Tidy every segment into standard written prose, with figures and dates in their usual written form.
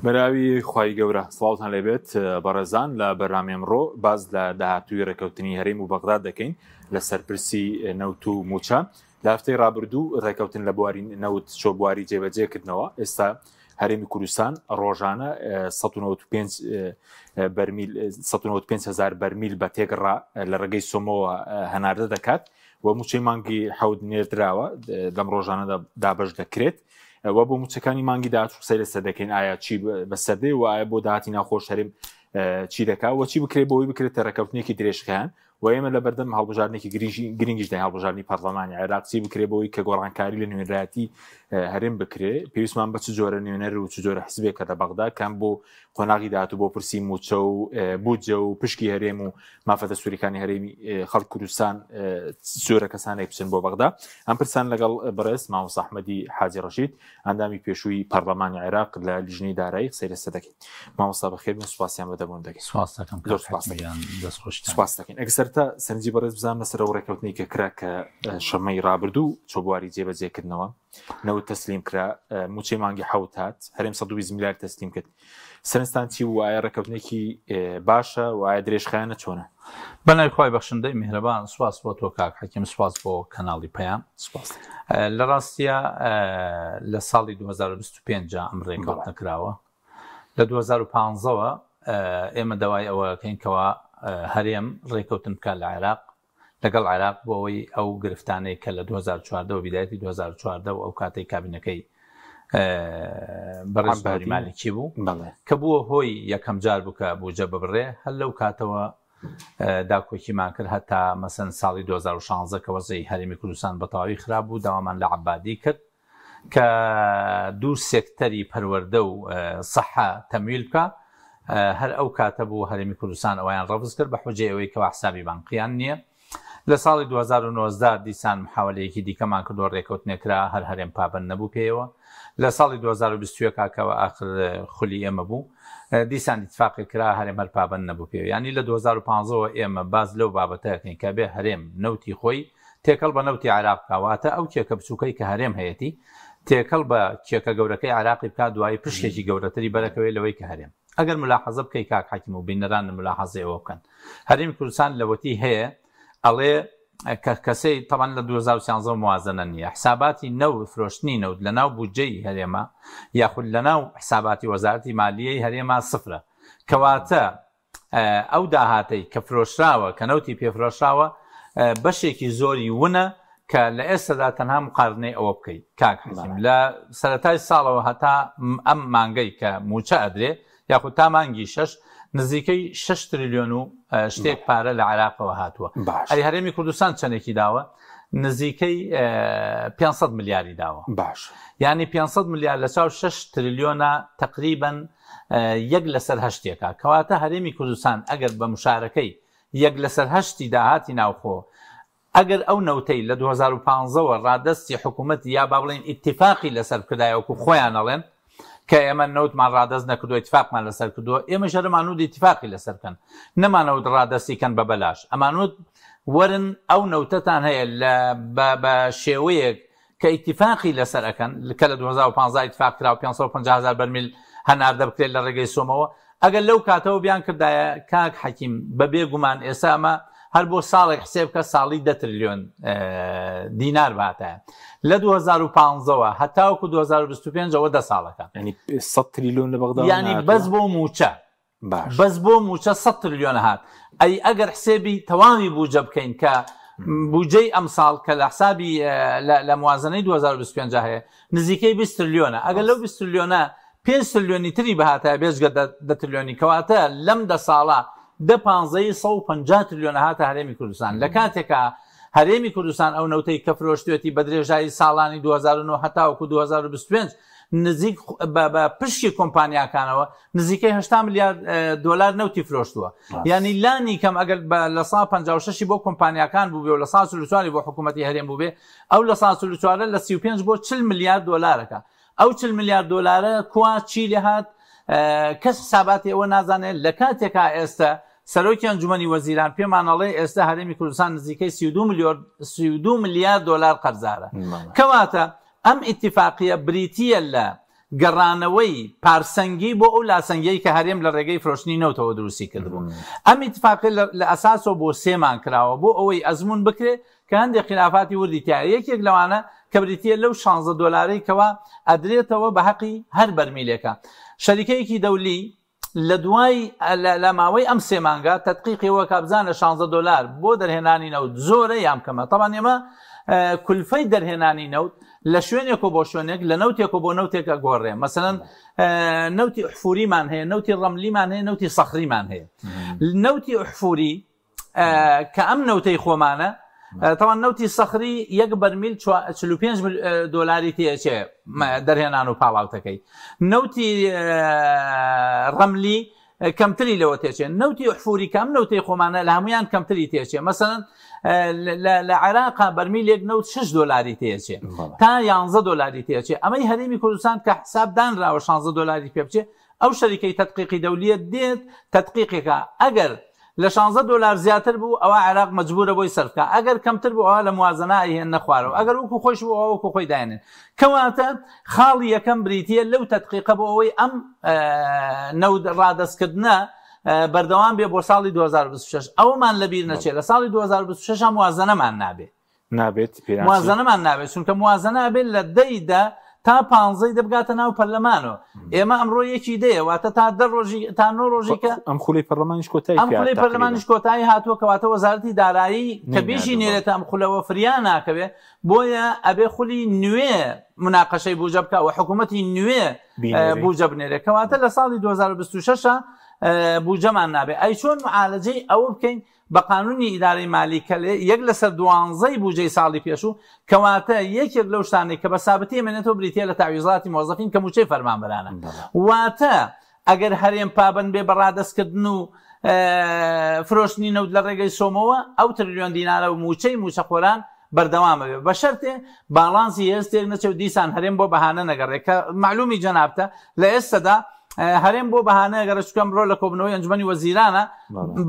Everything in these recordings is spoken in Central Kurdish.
بەناوی خوای گەورە سڵاوتان لێبێت بەڕێزان لە بەرنامەی ئەمڕۆ باس لە داهاتووی ڕێکەوتنی هەرێم و بەغداد دەکەین لەسەر پرسی نەوت و موچە لە هەفتەی ڕابردوو ڕێکەوتن لە بواری نەوت چۆ بواری جێبەجێکردنەوە ئێستا هەرێمی کوردستان ڕۆژانە 195 بەرمیل 195 هزار بەرمیل بە تێکڕا لە ڕێگەی سۆمەوە هەناردە دەکات و موچەی مانگی حەوت نێردراوە لەم ڕۆژانەدا دابەش دەکرێت و بۆ موچەکانی مانگی داهاتوو قسەی لەسەر دەکەین ئایا چی بەسەردێ و ئایا بۆ داهاتی ناوخۆش هەرێم چی دەکا و چی بکرێت بۆی بکرێتە ڕێککەوتنێکی درێژخایەن و ئێمە لە بەردەم هەڵبژاردنێکی گرنگیش دای هەڵبژاردنی پەرلەمانی عێراق چی بکرێ بۆی کە گۆڕانکاری لە نوێنەرایەتی هەرێم بکرێ پێویستمان بە چ جۆرە نوێنەر و چ جۆرە حزبێکە لە بەغدا کەم بۆ قۆناغی داهاتوو بۆ پرسی موچە و بودجە و پشکی هەرێم و مافە دەستوریەکانی هەرێمی خەڵک کوردستان جۆرە کەسانێک بچن بۆ بەغدا ئەم پرسان لەگەڵ بەڕێز مامۆستا ئەحمەدی حاجی ڕەشید ئەندامی پێشووی پەرلەمانی عێراق لە لیژنەی دارایی قسەی لەسەر دەکەین مامۆستا بەخێر بن سوپاسیان بە دەبوون دەکەین سپاس دەکەم زۆر سپاس دەستخۆشتان سپاس دەکەین ئەگەر سەرەتا سەرنجی بەڕێز بزانم لەسەر ئەو ڕێککەوتنەی کە کرا کە شەممەی ڕابردوو چۆ بواری جێبەجێکردنەوە نەوت تەسلیم کرا موچەی مانگی حەوت هات هەرێم 120 ملیار تەسلیم کرد سەرنجتان چی بوو ئایا ڕێککەوتنێکی باشە و ئایا درێژخایەنە چۆنە؟ بەناوی خوای بەخشندەی میهرەبان سوپاس بۆ تۆ کاک حەکیم سوپاس بۆ کەناڵی پەیام سوپاس لە ڕاستیە لە ساڵی 2025 ئەم ڕێککەوتنە کراوە لە 2015ەوە ئێمە داوای ئەوەکەین کەوا هەرێم ڕێککەوتن بکات لە عێراق لەگەڵ عێراق بۆ ئەوەی ئەو گرفتانەی کە لە 2014 و بیدایەتی 2014 و ئەو کاتەی کابینەکەی بەڕێز نوری مالکی بوو کە بووە هۆی یەکەم جار بوو کە بوجە ببڕێ هەر لەو کاتەوە داکۆکیمان کرد هەتا مەسەن ساڵی 2016 کە وەزعی هەرێمی کوردستان بە تەواوی خراپ بوو داوامان لە عەبادی کرد کە دوو سێکتەری پەروەردە و سەحە تەمویل بکا، هەر ئەو کاتە بوو هەرێمی کوردستان ئەوەیان ڕەفز کرد بە حوجەی ئەوەی کەوا حسابی بانقیان نییە. لە ساڵی 2019 دیسان محاوەلەیەکی دیکەمان کردووە ڕێکەوتنێک کرا هەر هەرێم پابەند نەبوو پێیەوە. لە ساڵی 2021 کەوە ئاخر خولی ئێمە بوو دیسان ئیتفاقێک کرا هەرێم هەر پابەند نەبوو پێوە. یانی لە 2015 وە ئێمە باس لەو بابەتە ئەکەین کە ئەبێ هەرێم نەوتی خۆی تێکەڵ بە نەوتی عێراق بکا واتە ئەو کێکە بچوکەی کە هەرێم هەیەتی تێکەڵ بە کێکە گەورەکەی عێراقی بکا دوایی پشکێکی گەورەتری بەرەکەوێ لەوەی کە هەرێم ئەگەر ملاحەزە بکەی کاک حەکیم و بینەران ملاحەزەی ئەوە بکەن هەرێمی کوردستان لەوەتی هەیە ئەڵێ کە کەسەی تەبعەن لە 2013 موازنە نییە حساباتی نەوت فرۆشتنی نەوت لە ناو بودجەی هەرێمە یاخود لە ناو حساباتی وەزارەتی مالیەی هەرێمە سفرە کەواتە ئەو داهاتەی کە فرۆشراوە، کە نەوتی پێ فرۆشراوە، بەشێکی زۆری ونە کە لە ئێستادا تەنها مقارنەی ئەوە بکەیت کاک حەکیم لە سەرەتای ساڵەوە هەتا ئەم مانگەی کە مووچە ئەدرێ یاخود تا مانگی شەش نزیکەی 6 تریلیۆن و شتێک پارە لە عێراقەوە هاتووە ئەی هەرێمی کوردستان چەندێکی داوە نزیکەی 500 ملیاری داوە باش یعنی 500 ملیار لە چاو 6 تریلیۆنە تقریبا یەک لەسەر هەشتێکە، کەواتە هەرێمی کوردستان ئەگەر بە مشارەکەی یەک لەسەر هەشتی داهاتی ناوخۆ، ئەگەر ئەو نەوتەی لە 2015 وە ڕادەستی حکوومەتی یا با بڵێین ئیتیفاقی لەسەر بکردایە وەکو خۆیان ئەڵێن کە ئێمە نەوتمان ڕادەست نەکردووە ئیتیفاقمان لەسەر کردووە ئێمەش هەر ئەمانوت ئیتیفاقی لەسەر بکەن نەمانەوت ڕادەستی کەن بە بەلاش ئەمانوت وەرن ئەو نەوتەتان هەیە لە بە شێوەیەک کە ئیتیفاقی لەسەر ئەکەن کە لە 2015 ئیتفاق کرا و 550 هەزار بەرمیل هەناردە بکرێت لە ڕێگەی سۆمەوە ئەگەر لەو کاتەوە بیان کردایە کاک حەکیم بە بێ گومان ئێستا ئەمە هەر بۆ ساڵێک حسێب بکە ساڵی دە ترلیۆن دینار باتایە لە 2015ەوە هەتاوەکو 2025 ئەوە دە ساڵەکە یعنی 100 تریلیۆن لە بەغدا یعنی بەس بۆ مووچە باش بەس بۆ مووچە سەد ترلیۆن هات ئەی ئەگەر حسێبی تەواوی بوجە بکەین کە بوجەی ئەمساڵ کە لە حسابی لە موازنەی 2025 هەیە نزیکەی 20 ترلیۆنە ئەگەر لەو 20 ترلیۆنە 5 ترلیۆنی تری بهاتایە بێجگە دە ترلیۆنی کەواتە لەم دە ساڵە دە پانزەی 150 ترلیۆن هاتە هەرێمی کوردستان لە کاتێکا هەرێمی کوردستان ئەو نەوتەی کە فرۆشتوێتی بە درێژایی ساڵانی 2009 هەتاوەکو 2025 نزیک بە پشکی کۆمپانیاکانەوە نزیکەی 80 ملیار دۆلار نەوتی فرۆشتووە یعنی لانی کەم ئەگەر بە لە سا 56 بۆ کۆمپانیاکان بوو و لە سا 44 بۆ حکوومەتی هەرێم بوو ئەو لە سا 44 لە 35 بۆ 40 ملیار دۆلارەکە ئەو 40 ملیار دۆلارە کوا چی لێهات کەس حساباتی ئەوە نازانێت لە کاتێکا ئێستا سەرۆکی ئەنجومەنی وەزیران پێمان ئەڵێ ئێستا هەرێمی کوردستان نزیکەی 32 ملیۆن 32 ملیار دۆلار قەرزارە کەواتە ئەم ئیتیفاقیە بریتییە لە گەڕانەوەی پارسەنگی بۆ ئەو لاسەنگیەی کە هەرێم لە ڕێگەی فرۆشتنی نەوتەوە دروستی کردبوو. ئەم ئیتفاقە لە ئەساسەوە بۆ سێ مانگ کراوە بۆ ئەوەی ئەزموون بکرێ کە هەندێک خیلافاتی وردی تیایە یەکێک لەوانە کە بریتیە لەو شانزە دۆلارەی کەوا ئەدرێتەوە بە هەقی هەر بەرمیلێکە شەریکەیەکی دەولی لە دوای لە ماوەی ئەم سێ مانگە تەدقیقی وەکا بزانە شانزە دۆلار بۆ دەرهێنانی نەوت زۆرە یان کەمە تەبان ئێمە کولفەی دەرهێنانی نەوت لە شوێنێک و بۆ شوێنێک لە نەوتێک و بۆ نەوتێک ئەگۆڕێ مەسەلەن نەوتی ئوحفوریمان هەیە نەوتی ڕەملیمان هەیە نەوتی سەخریمان هەیە نەوتی ئوحفوری کە ئەم نەوتەی خۆمانە تەوان نەوتی سەخری یەک بەرمیل 45 دۆلاری تێچێ دەرهێنان و پاڵاوتەکەی نەوتی ڕەملی کەمتری لەوە تێچێ نەوتی ئوحفوری کە ئەم نەوتەی خۆمانە لە هەمویان کەمتری تێچێ مەسەن لە عێراقا بەرمیلێک نەوت 6 دۆلاری تێچێ تا 11 دۆلاری تێچێ ئەمەی هەرێمی کوردستان کە حساب دانراوە 16 دۆلاری پێ بچێ ئەو شەریکەی تەدقیقی دەولیە دێت تەدقیقێکا ئەگەر لە شانزە دۆلار زیاتر بوو ئەوا عێراق مەجبورە بۆی سەرف کا ئەگەر کەمتر بوو ئەوا لە موازەنە ئەیهێننە خوارەوە ئەگەر وەکو خۆیش بوو ئەوا وەکو خۆی داینێن کەواتە خاڵی یەکەم بریتیە لەو تەدقیقە بۆ ئەوەی ئەم نەوت ڕادەستکردنە بەردەوام بێ بۆ ساڵی 2026 ئەومان لەبیر نەچێت لە ساڵی 2026 موازەنەمان نابێ نابێت پێناسی. موازەنەمان نابێت چونکە موازەنە ئەبێت لە دەی دە تا پانزەی دە بگاتە ناو پەرلەمانەوە ئێمە ئەمڕۆ یەکی دەیە واتە تا دە ڕۆژی تا نۆ ڕۆژی کە ئەم خولەی پەرلەمانیش کۆتایی ئەم خولەی پەرلەمانیش کۆتایی هاتووە کەواتە وەزارەتی دارایی کە بیشی نێرێتە ئەم خولەوە فریا ناکەوێ بۆیە ئەبێ خولی نوێ مناقەشەی بوجە بکە و حکوومەتی نوێ بوجە بنێرێ کەواتە لە ساڵی 2026 بوجەمان نابێ ئەی چۆن معالەجەی ئەوە بکەین بە قانونی ئیدارەی مالی کە یەک لەسەر دوانزەی بوجەی ساڵی پێشوو، کەواتە یەکێک لەو شتانەی کە بە سابتی ئەمێنێتەوە بریتییە لە تەعویزاتی مۆزەفین کە مووچەی فەرمانبەرانە. واتە ئەگەر هەرێم پابەند بێ بە ڕادەستکردن و فرۆشتنی نەوت لە ڕێگەی سۆمۆوە، ئەو ترلیۆن دینارە و مووچەی مووچەخۆران بەردەوام ئەبێ بە شەرتێ باڵانسی هێز تێک نەچێ و دیسان هەرێم بۆ بەهانە نەگەڕێ کە مەعلومی جەنابتە لە ئێستەدا هەرێم بۆ بەهانە گەڕێ چونکە ئەمڕۆ لە کۆبنەوەی ئەنجومەنی وەزیرانە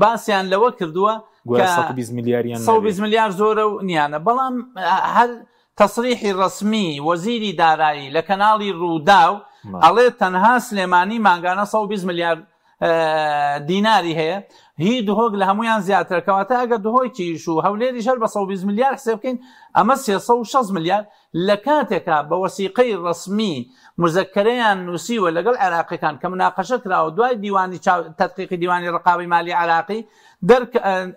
باسیان لەوە کردووە کە 120 ملیاریان 120 ملیار زۆرە و نیانە بەڵام هەر تەسریحی ڕەسمی وەزیری دارایی لە کەناڵی ڕووداو ئەڵێ تەنها سلێمانی مانگانە 120 ملیار دیناری هەیە هی دهۆک لە هەمویان زیاترە کەواتە ئەگەر دهۆکیش و هەولێریش هەر بە 120 ملیار حسێب بکەین ئەمە 360 ملیار لە کاتێکا بە وەسیقەی ڕەسمی مزەکەرەیان نووسیوە لەگەڵ عێراقیەکان کە مناقەشە کراوە دوای دیوانی تەدقیقی دیوانی ڕقابەی مالی عێراقی دەر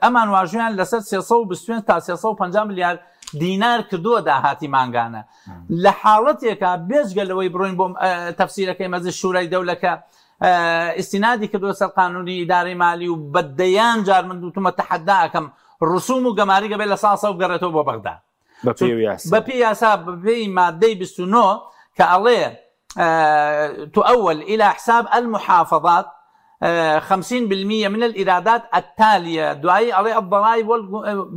ئەمان واژویان لەسەر 325 تا 350 ملیار دینار کردووە داهاتی مانگانە لە حاڵەتێکا بێجگە لەوەی بڕۆین بۆ تەفسیرەکەی مەجلس شورای دەولەکە ئیستینادی کردووە سەر قانونی ئیدارەی مالی و بە دەیان جار من وتومە تەحەدا ئەکەم ڕسوم و گەماری گەبێت لە ساسە و بگەڕێتەوە بۆ بەغدا بەپێی یاسا بەپێی مادەی 29 کە ئەڵێ تؤول إلى حساب المحافظات 50% من الإيرادات التالية دوایی ئەڵێ الضرائب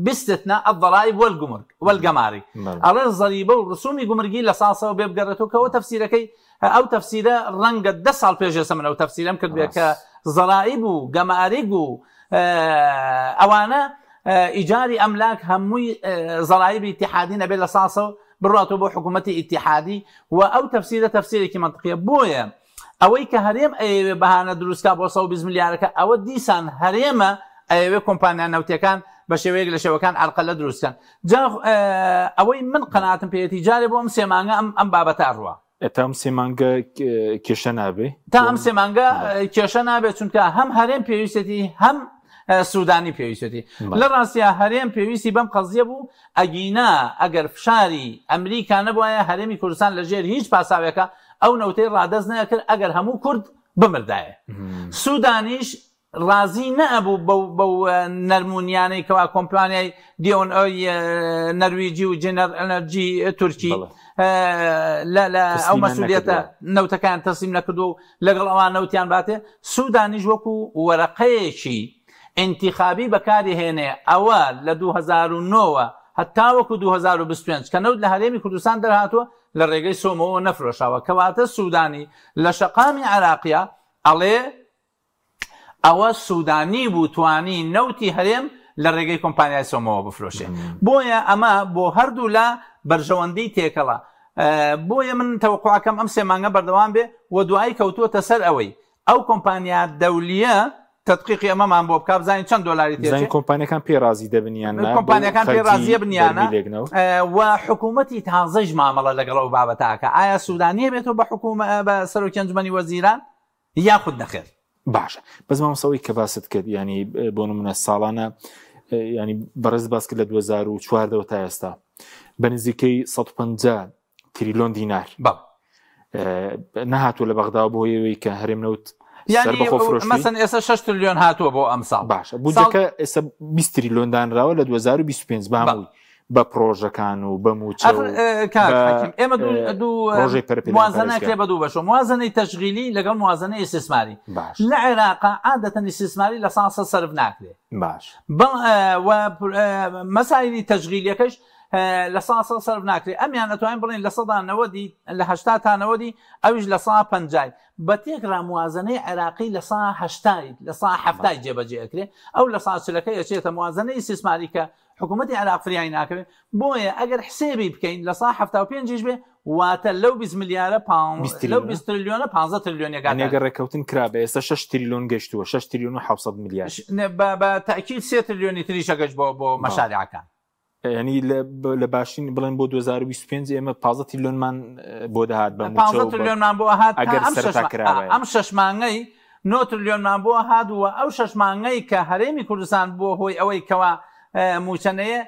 باستثناء الضرائب والجمرك والجمارك ئەڵێ زەریبە و ڕسومی گومرگی لە ساسەوە بێ بگەڕێتەوە کەەوە تەفسیرەکەی ئەو تەفسیرە ڕەنگە دە ساڵ پێش ئێستا من ئەو تەفسیرەم کردبێ کە زەرائیب و گەماریگ و ئەوانە ئیجاری ئەملاک هەمووی زەرائیبی ئیتیحادی نەبێت لە ساسەوە بڕاتەوە بۆ حکوومەتی ئیتیحادی و ئەو تەفسیرە تەفسیرێکی مەنتقیە بۆیە ئەوەی کە هەرێم ئەیەوێ بەهانە دروستکا بۆ 120 ملیارەکە ئەوە دیسان هەرێمە ئەیەوێ کۆمپانیا نەوتیەکان بە شێوەیەک لە شێوەکان عەرقەلە دروستکەن جا ئەوەی من قەناعەتم پێیەتی جارێ بۆ ئەم سێ مانگە ئەم ئەم بابەتە ئەڕوا. تا ئەم سێ مانگە کێشە نابێ؟ تا ئەم سێ مانگە کێشە نابێت چونکە هەم هەرێم پێویستێتی هەم سوودانی پێویستێتی لە ڕاستیا هەرێم پێویستی بەم قەزیە بوو ئەگینا ئەگەر فشاری ئەمریکا نەبوایە هەرێمی کوردستان لەژێر هیچ پاساوێکە ئەو نەوتەی ڕادەست نەکرد ئەگەر هەموو کورد بمردایە سوودانیش ڕازی نەئەبوو بەو بەو نەرمونیانەی کەوا کۆمپانیای دیۆن ئۆی نەرویجی و جێنەر ئەنەرجی تورکی لە لە ئەو مەسولیەتە نەوتەکان تەسلیم نەکردو و لەگەڵ ئەوان نەوتیان باتێ سوودانیش وەکو وەرەقەیەکی ئینتیخابی بەکاری هێنێ ئەوە لە 2009ەوە هەتاوەکو 2025 کە نەوت لە هەرێمی کوردستان دەرهاتووە لە ڕێگەی سۆمەوە نەفرۆشاوە کەواتە سوودانی لە شەقامی عێراقیە ئەڵێ ئەوە سودانی بوو توانی نەوتی هەرێم لە ڕێگەی کۆمپانیای سۆمۆوە بفرۆشێ بۆیە ئەمە بۆ هەردوو لا بەرژەوەندی تێکەڵە. بۆیە من تەوەقوعەکەم ئەم سێ مانگە بەردەوام بێ و دوایی کەوتووەتە سەر ئەوەی ئەو کۆمپانیا دەولیە تدقیقی ئەمەمان بۆ بکا بزانین چەند دۆلاری تێچێ کۆمپانیەکان پێ ڕازی دەبن یان نا کۆمپانیەکان پێ ڕازیە بن یان نا و حکوومەتی تازەیش مامەڵە لەگەڵ ئەو بابەتاکە ئایا سوودانیە بێتەوە بە حکوومە بە سەرۆکی ئەنجومەنی وەزیران یاخود نەخێر. باشە بەس مامۆستا ئەوەی کە باست کرد ینی بۆ نمونە ساڵانە ینی بەڕێز باس کرد لە 2014 تا ئێستا بە نزیکەی 150 تریلۆن دینار نەهاتوو لە بەغدا بۆ ئەوەی کە هەرێم نەوت مەسن ئێستا 6 تریلیۆن هاتووە بۆ ئەم ساڵ باشە بودجەکە ئێستا 20 تریلیۆن دانراوە لە 2025 بە بە پرۆژەکان و بە موچە ئێمە دوو ڕۆژەی موازنەکرێ بە دوو بەشە موازنەی تەشغیلی لەگەڵ موازنەی ئیستثماری باش لە عێراق عادەتەن ئیستثماری لە ساسە سەرف ناکرێ باش مەسایلی تەشغیلیەکەش لە ساسە سەرف ناکرێ ئەمیان ئەتوانین بڵێن لە سەدا نەوەدی لە هەشتا تا نەوەدی ئەویش لە سا پەنجای بە تێکڕا موازنەی عێراقی لە سا هەشتای لە سا حەفتای جێبەجێ ئەکرێ ئەو لە سا چلەکەی ئەچێتە موازنەی ئیستثماری کە حکوومەتی عێراق فریای ناکەوێت بۆیە ئەگەر حسێبی بکەین لە سا 75 یش بێ واتە لەو 20 ملیارە لەو 20 تریلیۆنە 15 تریلیۆنەکە ئەگەر ڕێککەوتن کرا بە ئێستا 6 تریلیۆن گەشتووە 6 تریلیۆن و 700 ملیار بە تاکید 3 تریلیۆنی تریشە گەشت بۆ بۆ مەشاریعەکان. ینی لە باشترین بڵێن بۆ 2025 ئێمە 15 تریلیۆنمان بۆ دەهات بە 15 تریلیۆنمان بۆ هات ئەگەر ئەم شەش مانگەی نۆ ترلیۆنمان بۆ هات و ئەو شەش مانگەی کە هەرێمی کوردستان بووە هۆی ئەوەی کەوا مووچە نەیە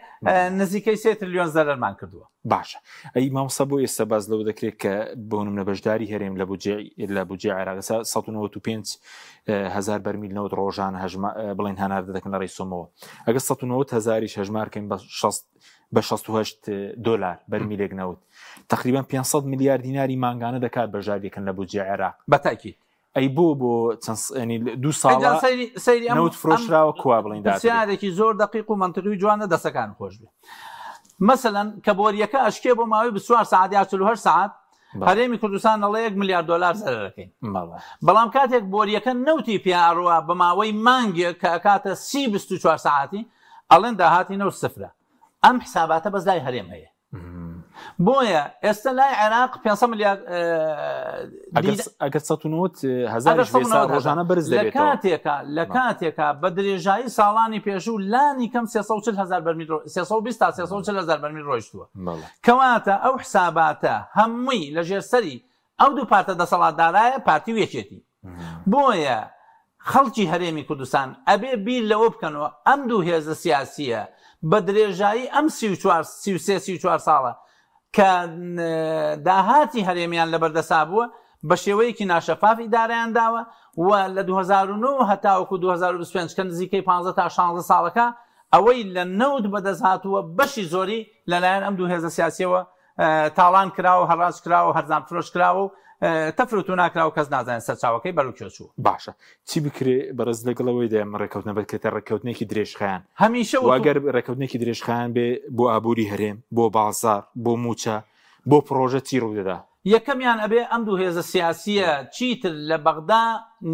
نزیکەی سێ ترلیۆن زەرەرمان کردووە. باشە ئەی مامۆستا بۆ ئێستا باس لەوە دەکرێت کە بۆ نمونە بەشداری هەرێم لە بودجەی لە بودجەی عێراق ئێستا 195 هەزار بەرمیل نەوت ڕۆژانە هەژما بڵێن هەناردە دەکەن لە ڕێی سۆمەوە ئەگەر 190 هەزاریش هەژمارکەین بە 60 بە 68 دۆلار بەرمیلێک نەوت تقریبا 500 ملیار دیناری مانگانە دەکات بەشداریەکەن لە بودجەی عێراق بە تاکید ئەی بۆ بۆ چەند ینی دوو ساڵە سەیری ئەم نەوت فرۆشراوە کوا بڵین داترێ؟ پرسیارێکی زۆر دەقیق و مەنتقی و جوانە دەسەکان خۆش بێ مەسەلەن کە بۆریەکە ئەشکێ بۆ ماوەی 24 سەعات یا 48 سەعات هەرێمی کوردستان ئەڵێ یەک ملیار دۆلار زەرەرەکەین بەڵام کاتێک بۆریەکە نەوتی پیا ئەڕوا بە ماوەی مانگێک کە ئەکاتە سی 24 سەعاتی ئەڵێن داهاتی نەوت سفرە ئەم حساباتە بەس لای هەرێم هەیە بۆیە ئێستا لای عێراق 500 ملیار ئەگەر 190 هزار ڕۆژانە بەرز لە کاتێکا لە کاتێکا بە درێژایی ساڵانی پێشوو لانی کەم 340 هزار بەرمیل 320 تا 340 هزار بەرمیل ڕۆیشتووە کەواتە ئەو حساباتە هەمووی لە ژێر سەری ئەو دوو پارتە دەسەڵاتدارایە پارتی و یەکێتی بۆیە خەڵکی هەرێمی کوردستان ئەبێ بیر لەوە بکەنەوە ئەم دوو هێزە سیاسییە بە درێژایی ئەم 34 33 34 ساڵە کە داهاتی هەرێمیان لەبەردەسا بووە بە شێوەیەکی ناشەفاف ئیدارەیان داوە و لە 2009 هەتاوەکو 2025 کە نزیکەی 15 تا 16 ساڵەکە ئەوەی لە نەوت بەدەست هاتووە بەشی زۆری لەلایەن ئەم دوو هێزە سیاسیەوە تاڵان کراوە و هەڕاج کراوە و هەرزان فرۆش کراوە و تەفر و تونا کراوە کەس نازانێت سەرچاوەکەی بەرەو کوێ چووە. باشە چی بکرێ بەڕێز لەگەڵ ئەوەی دەم ڕێکەوتنە بکرێتە ڕێککەوتنێکی درێژخایەن هەمیشە و ئەگەر ڕێکەوتنێکی درێژخایەن بێ بۆ ئابووری هەرێم بۆ بازار بۆ موچە بۆ پڕۆژە چی ڕوودەدا؟ یەکەمیان ئەبێ ئەم دوو هێزە سیاسیە چیتر لە بەغدا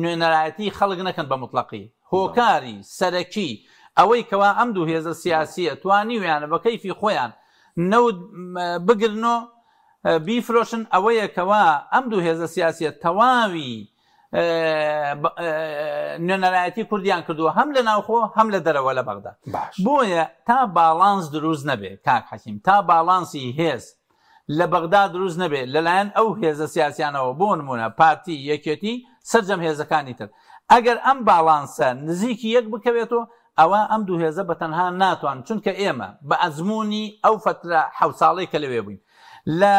نوێنەرایەتی خەڵک نەکەن بە موتڵەقی هۆکاری سەرەکی ئەوەی کەوا ئەم دوو هێزە سیاسیە توانیویانە بە کەیفی خۆیان نەوت بگرن و بیفرۆشن ئەوەیە کەوا ئەم دوو هێزە سیاسیە تەواوی نوێنەرایەتی کوردیان کردووە هەم لە ناوخۆ هەم لە دەرەوە لە بەغدا بۆیە تا باڵانس دروست نەبێ کاک حەکیم تا باڵانسی هێز لە بەغدا دروست نەبێ لەلایەن ئەو هێزە سیاسیانەوە بۆ نمونە پارتی یەکێتی سەرجەم هێزەکانی تر ئەگەر ئەم باڵانسە نزیکی یەک بکەوێتەوە ئەوا ئەم دوو هێزە بە تەنها ناتوان چونکە ئێمە بە ئەزموونی ئەو فەترە حەوت ساڵەی کە لەوێ بووین لە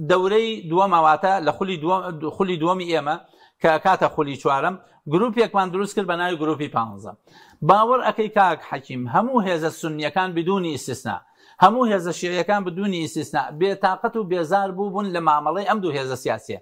دەورەی دووەمە واتە لە خولی دووەم خولی دووەمی ئێمە کە ئەکاتە خولی چوارەم گروپێکمان دروست کرد بە ناوی گروپی پانزە باوەڕ ئەکەی کاک حەکیم هەموو هێزە سوننیەکان بدونی ئیستسنا هەموو هێزە شیعیەکان بدونی ئیستسنا بێتاقەت و بێزار بووبوون لە مامەڵەی ئەم دوو هێزە سیاسیە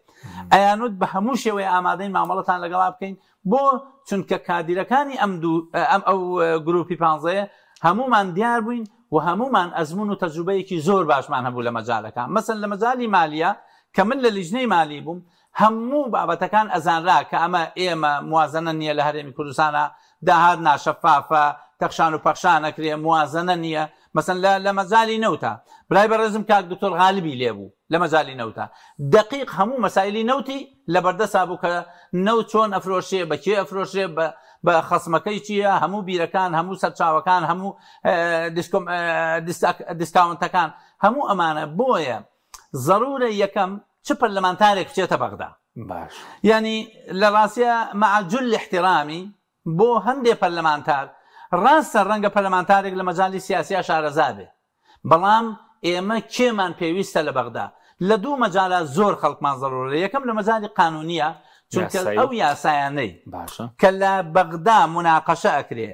ئەیانوت بە هەموو شێوەی ئامادەین مامەڵەتان لەگەڵا بکەین بۆ؟ چونکە کادیرەکانی ئەم دوو ئەم ئەو گروپی پانزەیە هەموومان دیار بووین و هەموومان ئەزموون و تەجروبەیەکی زۆر باشمان هەبوو لە مەجالەکە مەسەن لە مەجالی مالیە کە من لە لیژنەی مالی بووم هەموو بابەتەکان ئەزانرا کە ئەمە ئێمە موازنە نییە لە هەرێمی کوردستانە داهات ناشەفافە تەخشان و پەخشان ئەکرێ، موازەنە نییە. مەسەن لە لە مەجالی نەوتا برای بەڕێزم کاک دکتۆر غالبی لێ بوو لە مەجالی نەوتا دەقیق هەموو مەسایلی نەوتی لە بەردەسا بوو کە نەوت چۆن ئەفرۆشێ بە کێ ئەفرۆشێ بە بە خەسمەکەی چییە هەموو بیرەکان هەموو سەرچاوەکان هەموو discount ەکان هەموو ئەمانە بۆیە زەرورە یەکەم چ پەرلەمانتارێک بچێتە بەغدا باش یعنی لە ڕاستە مع جل احترامی بۆ هەندێ پەرلەمانتار، ڕاستە ڕەنگە پەرلەمانتارێک لە مەجالی سیاسیا شارەزا بێ، بەڵام ئێمە کێمان پێویستە لە بەغدا؟ لە دوو مەجالا زۆر خەڵکمان زەڕوورە، یەکەم لە مەجالی قانوونییە، چونکە ئەو یاسایانەی کە لە بەغدا موناقەشە ئەکرێ،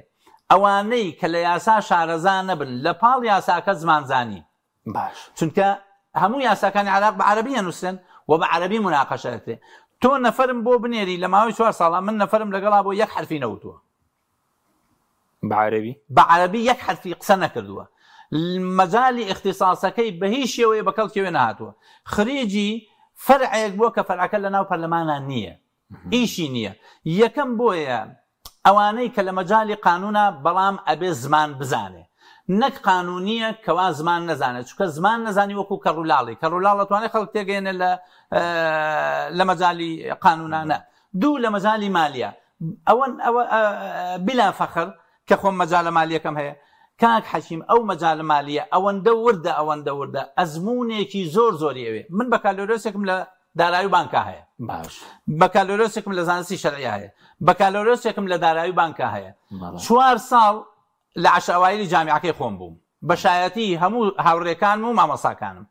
ئەوانەی کە لە یاسا شارەزا نەبن، لە پاڵ یاساکە زمانزانی، باش. چونکە هەموو یاساکانی عێراق بە عەرەبی ئەنووسرێن و بە عەرەبی موناقەشە ئەکرێ. تۆ نەفەرم بۆ بنێری لە ماوەی چوار ساڵا من نەفەرم لەگەڵا بۆ یەک حەرفی نەوتووە. بە عەرەبی؟ بە عەرەبی یەک حەرفی قسە نەکردووە. مەجالی ئیختیساسەکەی بە هیچ شێوەیە بە کەڵکی وێ نەهاتووە. خریجی فەرعێک بووە کە فەرعەکە لەناو پەرلەمانا نییە. ئیشی نییە. یەکەم بۆیە ئەوانەی کە لە مەجالی قانونا بەڵام ئەبێ زمان بزانێ نەک قانونیە کەوا زمان نەزانێت چونکە زمان نەزانی وەکو کەڕولاڵی کەڕولاڵ ئەتوانێ خەڵک تێگەیەنێ لە لە مەجالی قانونا نە دوو لە مەجالی مالیە ئەوەن ئەوە بلا فەخر کە خۆم مەجالە مالیەکەم هەیە کاک حەکیم ئەو مەجالە مالیە ئەوەندە وردە ئەوەندە وردە ئەزمونێکی زۆر زۆری ئەوێ من بەکالۆرۆسێکم لە دارایی و بانکا هەیە. باش. بەکالۆرۆسێکم لە زانستی شەرعیە هەیە. بەکالۆرۆسێکم لە دارایی و بانکا هەیە. چوار ساڵ لە عەشر ئەوایلی جامیعەکەی خۆم بووم. بە شایەتی هەموو هاوڕێکانم و مامۆستاکانم.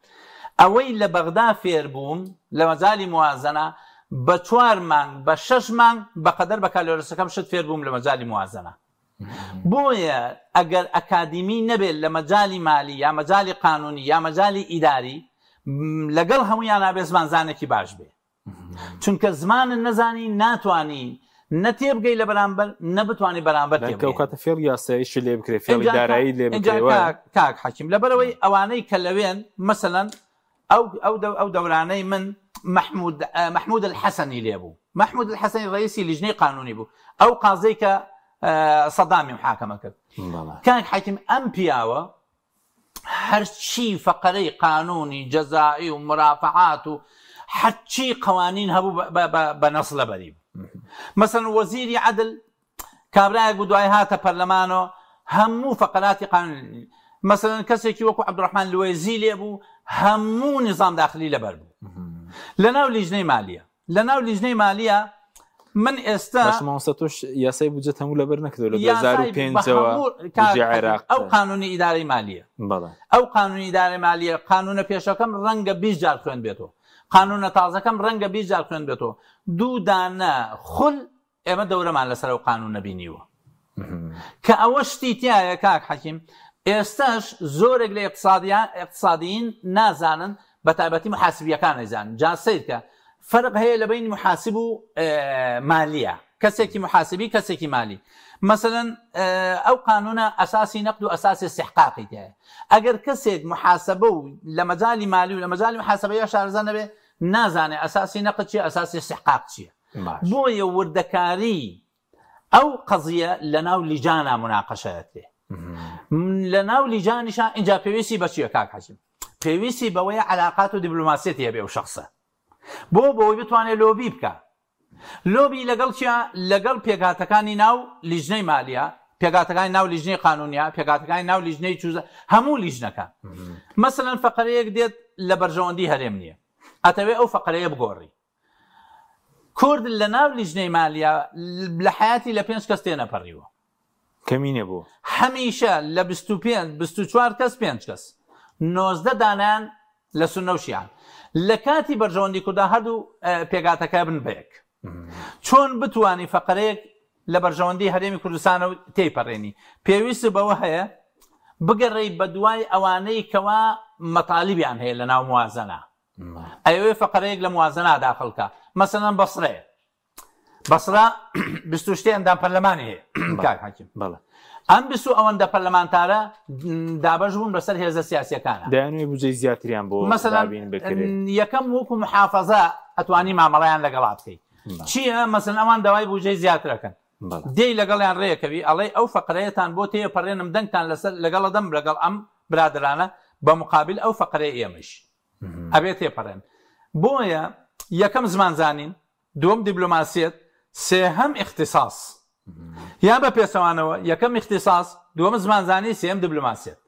ئەوەی لە بەغدا فێر بووم لە مەجالی موازەنە بە چوار مانگ بە شەش مانگ بەقەدەر بەکالۆرۆسەکەم شت فێر بووم لە مەجالی موازەنە. بۆیە ئەگەر ئەکادیمی نەبێت لە مەجالی مالی یا مەجالی قانونی یا مەجالی ئیداری لەگەڵ هەموویانا بێ زمانزانێکی باش بێ چونکە زمانت نەزانی ناتوانی نە تێبگەی لە بەرامبەر نە بتوانی بەرامبەر تێبگەی. ئەو کاتە فێڵی یاساییشی لێ بکرێ فێڵی دارایی لێ بکرێ وایە؟ کاک حەکیم لەبەرئەوەی ئەوانەی کە لەوێن مەسەلەن ئەو ئەو ئەو دەورانەی من مەحمود مەحمود الحەسەنی لێ بوو مەحمود الحەسەنی ڕئیسی لیژنەی قانونی بوو ئەو قازەی کە سەدامی محاکەمە کرد کاک حەکیم ئەم پیاوە هەرچی فەقەرەی قانونی جەزائی و مرافعات و هەرچی قوانین هەبوو بە نەس لەبەری بوو مەسەن وەزیری عەدل کابرایەک بوو دوای هاتە پەرلەمانەوە هەموو فەقەراتی قانون مەسەلەن کەسێکی وەکو عەبدوڕەحمان لوێزی لێ بوو هەموو نظام داخلی لەبەر بوو لەناو لیژنەی مالیە لەناو لیژنەی مالیە من ئێستا باش مامۆستا تۆش یاسای بودجەت هەموو لەبەر نەکردووە لە 2005ەوە بودجەی عێراق ئەو قانونی ئیدارەی مالیە بەڵێ ئەو قانونی ئیدارەی مالیە قانونە پێشەکەم ڕەنگە 20 جار خوێن بێتەوە قانونە تازەکەم ڕەنگە 20 جار خوێن بێتەوە دوو دانە خول ئێمە دەورەمان لەسەر ئەو قانونە بینیوە کە ئەوە شتی تایە کاک حەکیم ئێستاش زۆرێک لە اقتصادیین نازانن بە تایبەتی محاسبیەکان نەیزانن جا سەیرکە فەرق هەیە لە بین محاسب و مالیە کەسێکی محاسبی کەسێکی مالی مثلا ئەو قانونە ئەساسی نەقد و ئەساسی استحقاقی تایە ئەگەر کەسێک محاسبە و لە مەجالی مالی و لە مەجالی محاسبەیە شارەزا نەبێ نازانێ ئەساسی نەقد چیە ئەساسی استحقاق چییە بۆیە وردەکاری ئەو قەزیە لەناو لیجانا موناقەشە ئەکرێ لەناو لیجانیشا ئینجا پێویستی بە چیە کاک حەکیم پێویستی بەوەیە علاقات و دیبلۆماسیەتی هەبێ ئەو شخصە بۆ بۆی بتوانێت لۆبی بکە لۆبی لەگەڵ چیا لەگەڵ پێکهاتەکانی ناو لیژنەی مالیە پێکهاتەکانی ناو لیژنەی قانونیە پێکهاتەکانی ناو لیژنەی چوزە هەموو لیژنەکان مەسەلەن فەقەرەیەک دێت لە بەرژەوەندی هەرێم نییە ئەتەوێ ئەو فەقەرەیە بگۆڕی کورد لە ناو لیژنەی مالیە لە حەیاتی لە پێنج کەس تێنەپەڕیوە. کەمی نەبووە. هەمیشە لە 25 24 کەس پێنج کەس 19 دانیان لە سوننە و شیعەن. لە کاتی بەرژەوەندی کوردا هەردوو پێکهاتەکە بن بە یەک. چۆن بتوانی فەقەرەیەک لە بەرژەوەندی هەرێمی کوردستانە و تێیپەڕێنی پێویست بەوە هەیە بگەڕێی بەدوای ئەوانەی کەوا مەتالیبیان هەیە لە ناو موازەنە. ئەیەوێ فەقەرەیەک لە موازنە داخل کا مەسەلەن بەسرەیە بەسرە بیست و شتێ ئەندام پەرلەمانی هەیە کاک حەکیم بەڵێ ئەم بیست و ئەوەندە پەرلەمانتارە دابەش بوون بەسەر هێزە سیاسیەکانە دەیانوێ بودجەی زیاتریان بۆ مەسەلەن دابین بکرێت یەکەم وەکو محافەزە ئەتوانی مامەڵەیان لەگەڵا بکەی چییە مەسەلەن ئەوان داوای بودجەی زیاترەکەن. دێی لەگەڵیان ڕێکەوی ئەڵێی ئەو فەقرەیەتان بۆ تێپەڕێنم دەنگتان لەسەر لەگەڵە دەم لەگەڵ ئەم برادەرانە بە مقابل ئەو فەقرەی ئێمەش ئەبێ تێپەڕێن. بۆیە یەکەم زمان زانین، دووەم دیبلۆماسیەت، سێهەم ئیختیساس. یان بە پێچەوانەوە یەکەم ئیختیساس، دووەم زمان زانی، سێیەم دیبلۆماسیەت.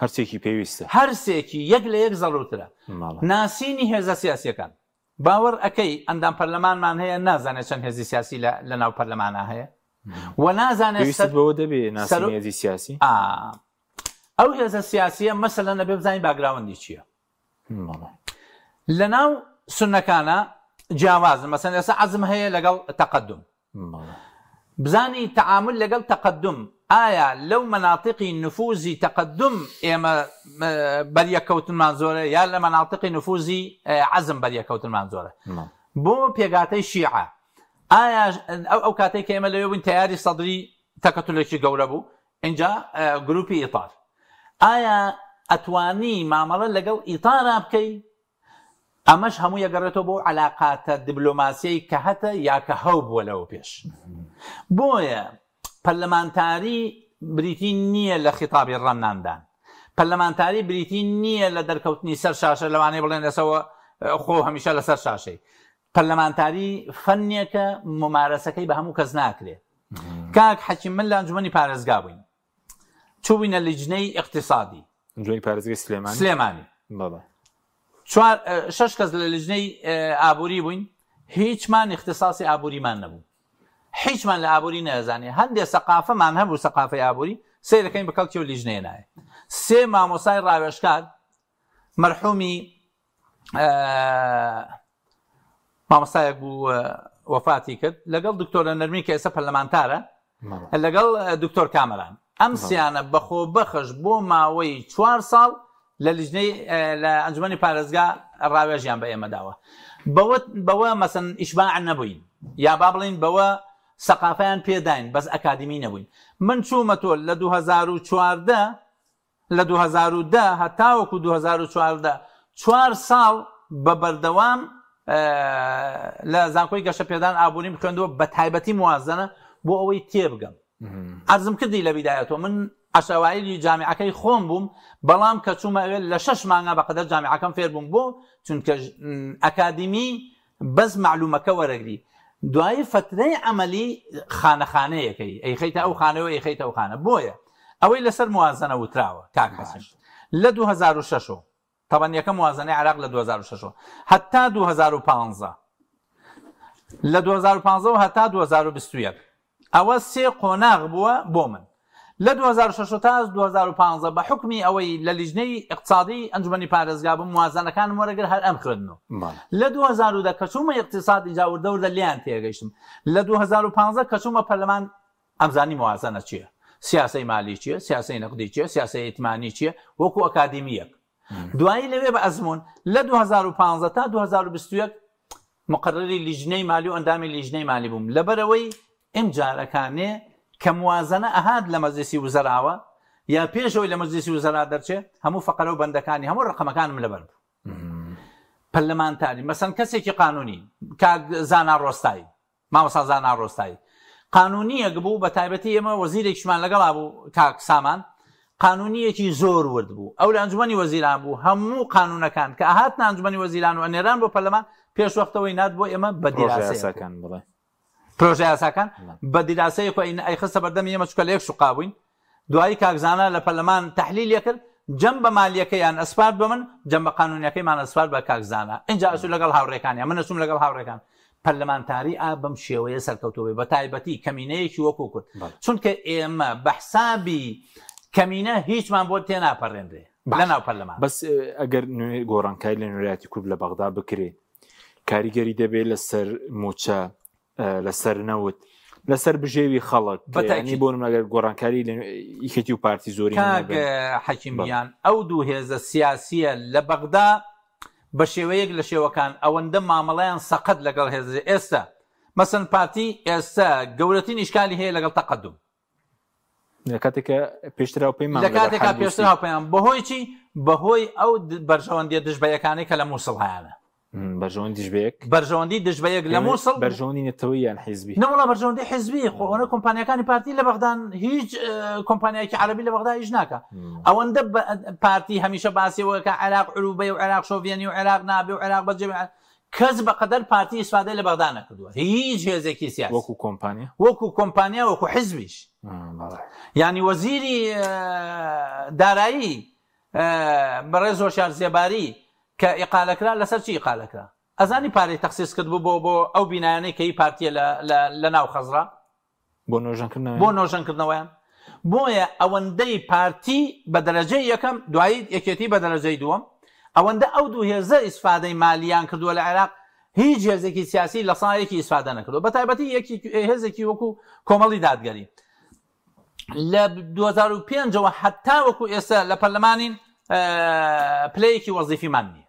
هەرسێکی پێویستە. هەرسێکی یەک لە یەک زەڕوورترە. ناسینی هێزە سیاسیەکان. باوەڕ ئەکەی ئەندام پەرلەمانمان هەیە نازانێت چەند هێزی سیاسی لە لە ناو پەرلەمانا هەیە و نازانێت پێویستت بەوە دەبێ ناسینی هێزی سیاسی؟ ئەو هێزە سیاسیە مەسەلەن ئەبێ بزانین باگراوەندی چییە. لە ناو سوننەکانە جیاوازن مەسەن ئێستا عەزم هەیە لەگەڵ تەقەدوم بزانی تەعامول لەگەڵ تەقەدوم ئایا لەو مەناتیقی نفوزی تەقەدوم ئێمە بەریەککەوتنمان زۆرە یا لە مەناتیقی نفوزی عەزم بەریەککەوتنمان زۆرە بۆ پێگاتەی شیعە ئایا ئەو ئەو کاتێک کە ئێمە لەوێ بووین تەیاری سەدری تەکەتولێکی گەورە بوو ئینجا گروپی ئیتار ئایا ئەتوانی مامەڵە لەگەڵ ئیتارا بکەی ئەمەش هەمووی ئەگەڕێتەوە بۆ عەلاقاتە دبلۆماسیەی کە هەتە یا کە هەو بووە لەوە پێش. بۆیە پەرلەمانتاری بریتی نییە لە خیتابی ڕەنناندان. پەرلەمانتاری بریتی نییە لە دەرکەوتنی سەر شاشە لەوانەیە بڵێن ئێسەوە خۆ هەمیشە لەسەر شاشەی. پەرلەمانتاری فەنێکە ممارەسەکەی بە هەموو کەس ناکرێ. کاک حەکیم من لە ئەنجومەنی پارێزگا بووین. چووینە لیجنەی ئیقتیسادی. ئەنجومەنی پارێزگای سلێمانی؟ سلێمانی. بەڵێ. چوار شەش کەس لە لیجنەی ئابووری بووین، هیچمان ئیختیساسی ئابووریمان نەبوو. هیچمان لە ئابووری نەزانی. هەندێ سەقافەمان هەبوو سەقافەی ئابووری، سەیرەکەین بە کەڵکی ئەو لیجنەیە نایە. سێ مامۆستای ڕاوێژکار مەرحومی مامۆستایەک بوو وەفاتی کرد لەگەڵ دکتۆرە نەرمی کە ئێستا پەرلەمانتارە لەگەڵ دکتۆر کامەران ئەم سیانە بەخۆ بەخش بۆ ماوەی چوار ساڵ لە لیژنەی لە ئەنجومەنی پارێزگا ڕاوێژیان بە ئێمە داوە بەوە بەوە مەسن ئیشباع نەبووین یا با بڵین بەوە سەقافیان پێداین بەس ئەکادمی نەبووین من چوومە تۆ لە 2014 لە 2010 هەتاوەکو 2014 چوار ساڵ بە بەردەوام لە زانکۆی گەشەپێدان ئابووریم خوێندووە بە تایبەتی موازنە بۆ ئەوەی تێبگەم. عەرزم کردی لە بیدایەتەوە من عەشەوایلی جامیعەکەی خۆم بووم بەڵام کە چوومە ئەوێ لە شەش مانگا بەقەدەر جامیعەکەم فێر بووم بۆ چونکە ئەکادیمی بەس مەعلومەکە وەرەگری دوایی فەترەی عەمەلی خانە خانەیەکەی ئەیخەیتە ئەو خانەوە ئەیخەیتە ئەو خانە بۆیە ئەوەی لەسەر موازنە وتراوە کاک حەسەن لە 2006 ەوە تەبەن یەکەم موازنەی عێراق لە 2006 ەوە هەتا 2015 لە 2015 ەوە هەتا 2021 ئەوە سێ قۆناغ بووە بۆ من. لە 2006 تا 2015 بە حوکمی ئەوەی لە لیژنەی ئیقتسادی ئەنجومەنی پارێزگا بووم موازنەکانم وەرەگرت هەر ئەم خوێندنەوە. لە 2010 کە چوومە ئیقتساد ئینجا وردە وردە لێیان تێگەیشتم. لە 2015 کە چوومە پەرلەمان ئەمزانی موازنە چییە، سیاسەی مالی چییە، سیاسەی نەقدی چییە، سیاسەی ئیتمانی چییە وەکوو ئەکادیمییەک. دوایی لەوێ بە ئەزموون لە 2015 تا 2021 مقەرەری لیژنەی مالی و ئەندامی لیژنەی مالی بووم لەبەرئەوەی ئمجارەکانێ کە موازەنە ئەهات لە مەجلیسی وزەراوە یا پێش ئەوەی لە مەجلیسی وزەرا دەرچێ هەموو فەقەرە و بەندەکانی هەموو ڕەقەمەکانم لەبەر بوو پەرلەمانتاری مەسەن کەسێکی قانونی کاک زانا ڕۆستایی مامۆستا زانا ڕۆستایی قانونیەک بوو بە تایبەتی ئێمە وەزیرێکیشمان لەگەڵا بوو کاک سامان قانونیەکی زۆر ورد بوو ئەو لە ئەنجومەنی وەزیران بوو هەموو قانونەکان کە ئەهاتنە ئەنجومەنی وەزیران و ئەنێران بۆ پەرلەمان پێش وەختەوەی نات بۆ ئێمە بە دیراسەکان بڵێ پرۆژە یاساکان بە دیراسەیەک و ئەیخستە بەردەمی ئێمە چونکە لە یەک شوقا بووین دوایی کاک زانا لە پەرلەمان تەحلیلی کرد جەنبە مالیەکەیان ئەسپارد بە من جەنبە قانونیەکەیمان ئەسپارد بە کاک زانا ئینجا ئەچوو لەگەڵ هاوڕێکانیان من ئەچووم لەگەڵ هاوڕێکان پەرلەمانتاری ئا بەم شێوەیە سەرکەوتوو بێ بە تایبەتی کەمینەیەکی وەکو کورد چونکە ئێمە بە حسابی کەمینە هیچمان بۆ تێناپەڕێنرێ لە ناو پەرلەمان بەس ئەگەر نوێ گۆڕانکاری لە نوێنەرایەتی کورد لە بەغدا بکرێ کاریگەری دەبێت لەسەر موچە لەسەر نەوت لەسەر بژێوی خەڵک بەتەنی بۆ نمەگەر گۆڕانکاری لە یەکێتی و پارتی زۆری حەکیمیان ئەو دوو هێزە سیاسیە لە بەغدا بە شێوەیەک لە شێوەکان ئەوەندە مامەڵەیان سەقەت لەگەڵ هێزە ئێستا مەسەن پارتی ئێستا گەورەترین ئیشکالی هەیە لەگەڵ تەقەدوم لە کاتێکە پێشتر هاوپەیمان لە کاتێکا پێشتر هاوپەیمان بەهۆی چی بەهۆی ئەو بەرژەوەندیە دژ بە یەکانەی کە لە مووسڵ هەیانە. بەرژەوەندی دژ بە یەک؟ بەرژەوەندی دژ بە یەک لە مووسڵ. بەرژەوەندی نەتەوەیی یان حیزبی؟ نەوەڵا بەرژەوەندی حیزبی، خۆ ئەوەنە کۆمپانیاکانی پارتی لە بەغدان، هیچ کۆمپانیایەکی عەرەبی لە بەغدا ئیش ناکا. ئەوەندە پارتی هەمیشە باسی ئەوە کە عێراق عروبەیە و عێراق شۆڤیەنی و عێراق نابێ و عێراق بەجێ، کەس بە قەدەر پارتی ئیسفادەی لە بەغدا نەکردووە، هیچ هێزێکی سیاسی. وەکو کۆمپانیا؟ وەکو کۆمپانیا، وەکو حیزبیش. یانی وەزیری دارایی بەڕێز هۆشیار زێباری کە ئیقالە کرا لەسەر چی ئیقالە کرا؟ ئەزانی پارەی تەخسیس کردبوو بۆ بۆ ئەو بینایانەی کە هی پارتیە لە لە لە ناو خەزرا بۆ نۆژەنکردنەوەیان؟ بۆ نۆژەنکردنەوەیان. بۆیە ئەوەندەی پارتی بە دەرەجەی یەکەم دوایی یەکێتی بە دەرەجەی دووەم ئەوەندە ئەو دوو هێزە ئیسفادەی مالیان کردووە لە عێراق هیچ هێزێکی سیاسی لە سایەکی ئیسفادە نەکردووە بە تایبەتی یەکی هێزێکی وەکو کۆمەڵی دادگەری لە 2005ەوە هەتا وەکو ئێستا لە پەرلەمانین پلەیەکی وەزیفیمان نییە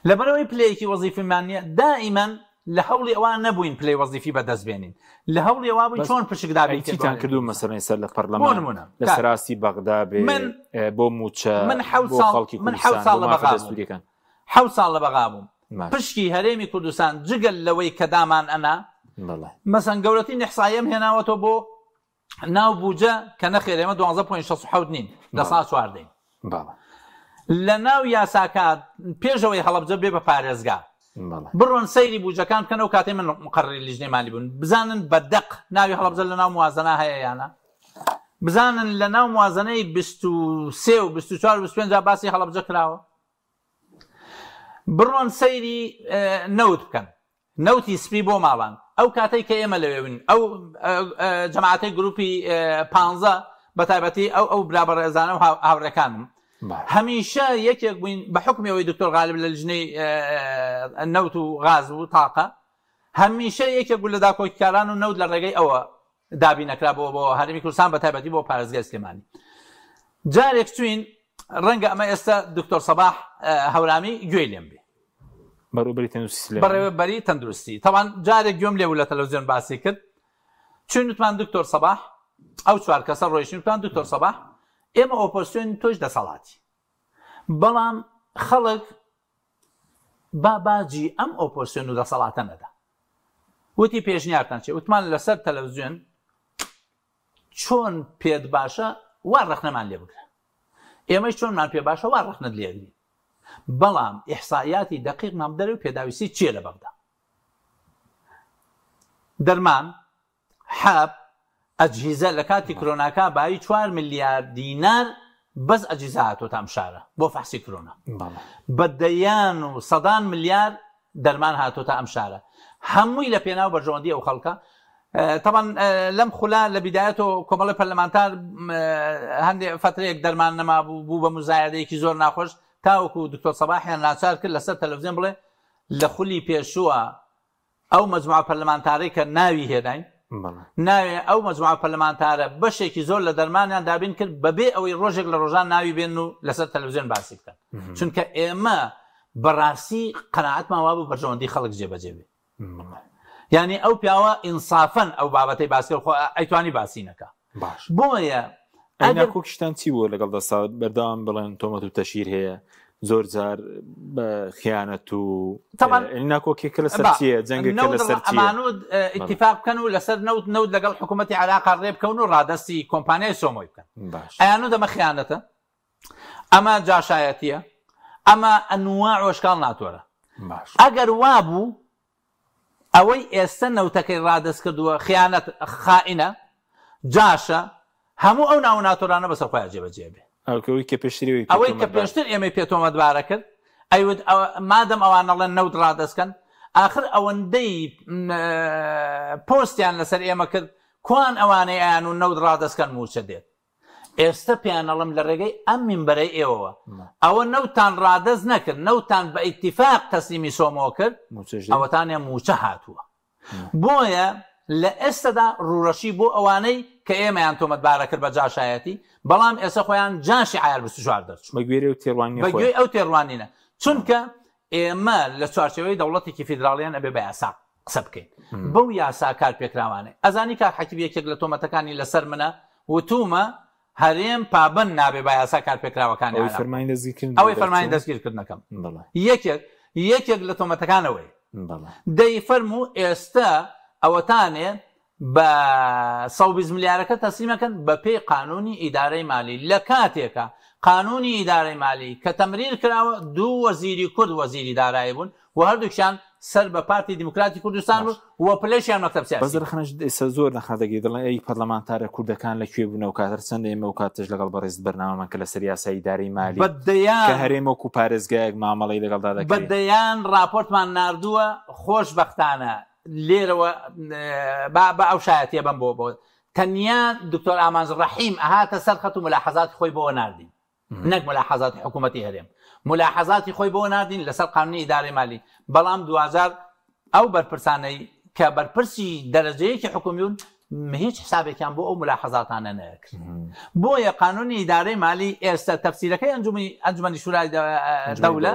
لەبەرەوەی پلەیەکی وەزیفیمان نییە دائیمەن لە هەوڵی ئەوان نەبووین پلەی وەزیفی بەدەست بێنین لە هەوڵی ئەوە بووین چۆن پشک دابین چیتان کردو مەسەلەن سەر لە پەرلەمان لە سەراستی بەغدا بێ من بۆ موچە من حەوت ساڵ من حەوت ساڵ لە بەغا دەستوریەکان حەوت ساڵ لە بەغا بووم پشکی هەرێمی کوردستان جگەل لەوەی کە دامان ئەنا مەسەن گەورەترین ئیحساییەم هێناوەتەوە بۆ ناو بوجە کە نەخێر ئێمە 12.67 نین لە سا چواردەین لە ناو یاساکە پێشەوەی هەڵەبجە بێ بە پارێزگا بڕۆن سەیری بوجەکان بکەن ئەو کاتەی من مقەڕری لیژنەی مالی بوون بزانن بە دەق ناوی هەڵەبجە لە ناو موازنە هەیە یانە بزانن لە ناو موازنەی 23 و 24 و 25 باسی هەڵەبجە کراوە بڕۆن سەیری نەوت بکەن نەوتی سپی بۆ ماڵان ئەو کاتەی کە ئێمە لەوێ بووین ئەو جەماعەتەی گروپی پانزە بە تایبەتی ئەو ئەو برا بەڕێزانە و هاوڕێکانم هەمیشە یەکێک بووین بە حکمی ئەوەی دکتۆر غالب لە لیژنەی نەوت و غاز و تاقە هەمیشە یەکێک بوو لە داکۆکیکاران و نەوت لە ڕێگەی ئەوە دابین نەکرا بۆ بۆ هەرێمی کوردستان بە تایبەتی بۆ پارێزگای سلێمانی جارێک چوین ڕەنگە ئەمە ئێستا دکتۆر سەباح هەورامی گوێی لێم بێ بەڕێوەبەری تەندروستی سلێمانی بەڕێوەبەری تەندروستی تەوان جارێک گوێم لێ بوو لە تەلەڤزیۆن باسی کرد چوین وتمان دکتۆر سەباح ئەو چوار کەسە ڕۆیشتین وتمان دکتۆر سەباح ئێمە ئۆپۆزسیۆن تۆش دەسەڵاتی بەڵام خەڵک با باجی ئەم ئۆپۆزسیۆن و دەسەڵاتە نەدا وتی پێشنیارتان چیە؟ وتمان لەسەر تەلەفزیۆن چۆن پێت باشە وا ڕەخنەمان لێ بگرە ئێمەش چۆنمان پێ باشە وا ڕەخنەت لێگرین بەڵام ئیحسائیاتی دەقیقمان بدەرێ و پێداویستی چییە لە بەغدا دەرمان حەب، ئەجهیزە لە کاتی کرۆناکا بایی چوار ملیار دینار بەس ئەجهیزە هاتۆتە ئەم شارە بۆ فەحسی کرۆنا. بە دەیان و سەدان ملیار دەرمان هاتۆتە ئەم شارە. هەمووی لە پێناو بەرژەوەندی ئەو خەڵکە. تەبعەن لەم خولە لە بیدایەتەوە کۆمەڵی پەرلەمانتار هەندێ فەترەیەک دەرمان نەمابوو بوو بە موزایەدەیەکی زۆر ناخۆش تاوەکو دکتۆر سەباحیان ناچار کرد لەسەر تەلەفزیۆن بڵێ لە خولی پێشووە ئەو مەجموعە پەرلەمانتارەی کە ناوی هێناین ناوێ ئەو مەجموعە پەرلەمانتارە بەشێکی زۆر لە دەرمانیان دابین کرد بەبێ ئەوەی ڕۆژێک لە ڕۆژان ناوی بێن و لەسەر تەلەڤزیۆن باسی بکەن چونکە ئێمە بەڕاستی قەناعەتمان وابوو بەرژەوەندی خەڵک جێبەجێ بێ یعنی ئەو پیاوە ئینسافەن ئەو بابەتەی باس کرد خۆ ئەیتوانی باسی نەکا باش بۆیە ئەی ناکۆکیشتان چی بووە لەگەڵ دەسەڵات بەردەوام بڵێن تۆمەت و تەشیر هەیە زۆر جار بە خیانەت و طبعا ناکۆکیەکە لەسەر چییە جەنگەکە لەسەر چییە ئەمانود ئیتیفاق بکەن و لەسەر نەوت نەوت لەگەڵ حکوومەتی عێراق ڕێ بکەون و ڕادەستی کۆمپانیای سۆمۆی بکەن باش ئەیانود ئەمە خیانەتە ئەمە جاشایەتیە ئەمە ئەنواع وەشکاڵ ناتۆرە باش ئەگەر وابوو ئەوەی ئێستە نەوتەکەی ڕادەست کردووە خیانەت خائینە جاشە هەموو ئەو ناو و ناتۆرانە بەسەر خۆیا جێبەجێ بێ. ئەوەی کە پێشتر ئێوەی پێ ئەوەی کە تۆمەتبار. پێشتر ئێمەی پێ تۆمەتبارە کرد ئەیوت مادەم ئەوان ئەڵێن نەوت ڕادەست کەن ئاخر ئەوەندەی پۆستیان لەسەر ئێمە کرد کوان ئەوانەی ئەیان و نەوت ڕادەست کەن مووچە دێت. ئێستە پێیان ئەڵێم لە ڕێگەی ئەم مینبەرەی ئێوەوە ئەوە نەوتتان ڕادەست نەکرد، نەوتتان بە ئیتیفاق تەسلیمی سۆمۆ کرد، ئەوەتانە مووچە هاتووە. بۆیە لە ئێستەدا ڕووڕەشی بۆ ئەوانەی کە ئێمەیان تۆمەتبارە کرد بە جاشایەتی، بەڵام ئێستە خۆیان جاشی عەیار 24 دەرچوون. بە گوێرەی ئەو تێڕوانینە بە خۆیان. گوێی ئەو تێڕوانینە. چونکە ئێمە لە چوارچێوەی دەوڵەتێکی فیدراڵیان ئەبێ بە یاسا قسە بکەین بەو یاسا کارپێکراوانەی ئەزانی کاک حەکیم یەکێک لە تۆمەتەکانی لەسەر منە وتومە هەرێم پابەند نابێ بە یاسا کارپێکراوەکانی ئەوەی عێراق فەرمانی دەستگیرکردن ئەوەی فەرمانی دەستگیرکردنەکەم بەڵێ یەکێک. یەکێک لە تۆمەتەکان ئەوەیە. دەی فەرموو ئێستە ئەوەتانێ بە 120 ملیارەکە تەسلیمەکەن بە پێی قانونی ئیدارەی مالی لە کاتێکا قانونی ئیدارەی مالی کە تەمریر کراوە دوو وەزیری کورد وەزیری دارایی بوون و هەردووکیان سەر بە پارتی دیموکراتی کوردستان بوون و پلەشیان مەکتەب سیاسی بەس ڕەخنەش ئێستا زۆر نەخا دەگری دەڵێن ئەی پەرلەمانتارە کوردەکان لە کوێ بوون ئەو کات هەرچەندە ئێمە ئەو کاتەش لەگەڵ بەڕێزت بەرنامەمان کە لەسەر یاسای ئیدارەی مالی بە دەیان کە هەرێم وەکو پارێزگایەک مامەڵەی لەگەڵدا بە دەکرێت. دەیان ڕاپۆرتمان ناردووە خۆشبەختانە لێرەوە با با ئەو شایەتیە بەم بۆ بۆ تەنیا دکتۆر ئامانج ڕەحیم ئەهاتە سەر خەت و ملاحەزاتی خۆی بۆ ناردین نەک ملاحەزاتی حکوومەتی هەرێم ملاحەزاتی خۆی بۆ ناردین لەسەر قانونی ئیدارەی مالی بەڵام دواجار ئەو بەرپرسانەی کە بەرپرسی دەرەجەیەکی حکومیون هیچ حسابێکیان بۆ ئەو ملاحەزاتانە نەکرد بۆیە قانونی ئیدارەی مالی ئێستا تەفسیرەکەی ئەنجومی ئەنجومەنی شورای دەولە